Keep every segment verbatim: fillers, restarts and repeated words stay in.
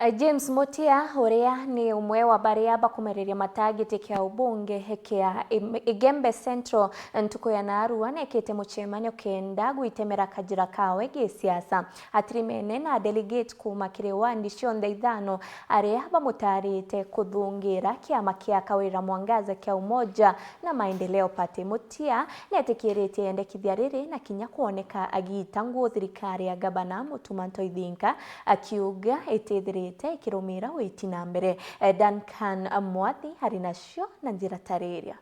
James Mutia, uria ni umwe wa baria bakumereria mataa giti kia ubunge kia Im-, Igembe Central, ntuku ya naarua neekite mucemanio kenda gwitemera kajira kawe gisiasa. Atirimene na delegate kuuma kiri wandi cionthe ithano, aria bamutaarite kuthungira kiama kia Kawira Mwangaza kia Umoja na Maendeleo Party. Mutia neetikiritie yendekithia riri na kinya kwoneka agiita nguu thirikari ya Gavana Mutuma Ntoithinka, akiuga itithirite ikirumira witi na mbere. Duncan Mwathi ari nacio na njira tariria.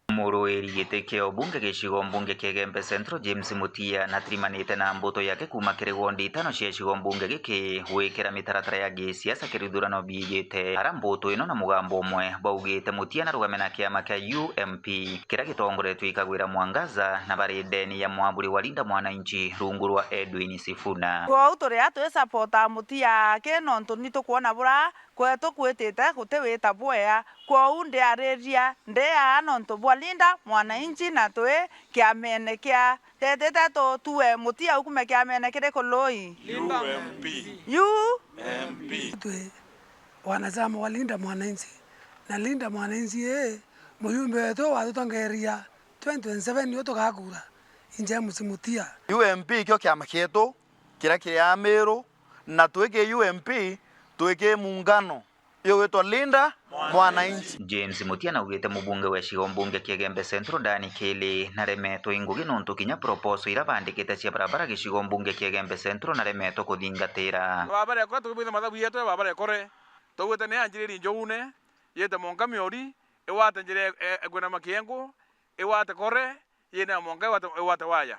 Muruiri giti kia ubunge gicigo mbunge kia Igembe Central, James Mutia, natirimanite na mbutu yake kuuma kiri wondi itano cia gicigo mbunge giki gwikira mitaratara ya gisiasa kiri ithurano biijite. Ara mbutu ino na mugambo umwe baugite Mutia narugame na kiama kia U M P kiria gitongoretue i Kawira Mwangaza na bari ndeni ya mwaburi wa Linda Mwananchi rungu rwa Edwin Sifuna. Kwou turi a twisapota Mutia aki nontu ni tukwona bura kwetu kwitite guti wita bwea. Kwou ndiariria ndi aa nontu bwa Linda Mwananchi na twi kiamene kia tetite tutue Mutia ukume kiamene kiriku lui? U M P. U M P. Twi wanachama wa Linda Mwananchi, na Linda Mwananchi ii muyumbe wetu watutongeria twenty twenty-seven niu tugakura, i James Mutia. U M P ikio kiama kietu kiria kiri Amiru, na twi ki U M P twi ki muungano yugwitwa Linda Mwananchi. James Mutia naugite mubunge wa gicigo mbunge kia Igembe Central, Dan Kili, naremetwe i ngugi nontu kinya proposal iria bandikite cia barabara gicigo mbunge kia Igembe Central naremetwe kuthingatira. Barabara ikore, tukibwitha mathabu yetu ya barabara ikore, tugwite ni anjiriri Njoune, yite monka Miori, igwate njira e-, e-, ekwinama Kiengu, igwate Kore, yine ya monka igwate, igwate waya.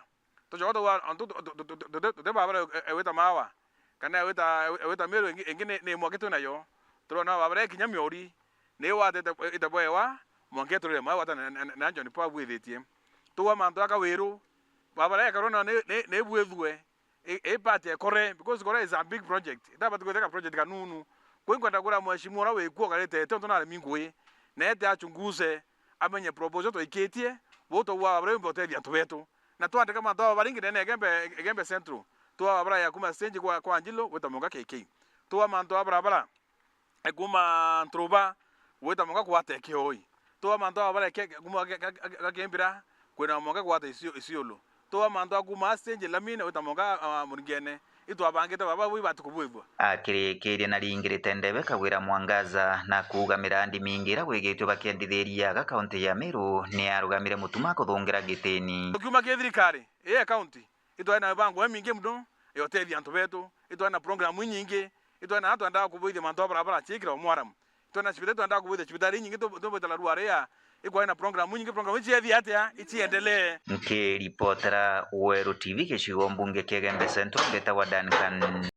Tucoka tugwa, antu tu-, tu-, tu-, tu-, tu-, tuti barabara e-, e-, egwita Mawa, kana egwita, egwita Meru ingi, ingi ni, ni mwaki twi nayo. Turona barabara ikinya Miori, ni igwatite, ite bwewa, mwanka iturire Mawa gwata na, na, na John Paul abwithitie. Tugwa mantu ja Kawiru, barabara ya Karua nayo ni, ni, ni ibwithue, i, i part ya Kore, because Kore is a big project. Itabati gwiteka project kanunu. Kwi nkwenda kwira mheshimiwa uria wikuo ukarite ete, untu naremi ngui, na ete achunguze, amenye proposal twaikitie, buu tugwa barabara yumbe utethia antu betu. Na twandika mantu aba baringi ndene ya Igembe, Igembe Central. Twa barabara ya kuma stage kwa, kwa Anjilo, gwita Monga K K. Twa mantu aba barabara, e, kuma Nturuba, gwita Monga kwata Kioi. Twa mantu aba barabara ke-, kuma ga-, ga-, ga-, ga Kimbira, kwina Monga kwata Isio-, Isiolo. Twa mantu a kuma stage Lamine, gwita Monga, a, Muringene. Itwabangite baba bui batukubwithua. Akirikiria na ringirite ndebe Kawira Mwangaza na kuuga mirandi mingi iria gwigitue bakiendithiria aga kaunti ya Meru ni arugamire Mutuma kuthungira gitini. Tukiuma ki thirikari ii ya kaunti, itwari na mibango imingi mono ya utethia antu betu, itwari na program inyingi, itwari na antu endaga kubwithia mantu a barabara ciikirwa mwaram. Twina cibitari twendaa kubwithia cibitari inyingi, tu-, tubwita Larua aria ikwari na program inyingi, program ici ciethia atia, iciendelee. Nkiripotera Weru T V gicigo mbunge kia Igembe Central, mbitagwa Duncan.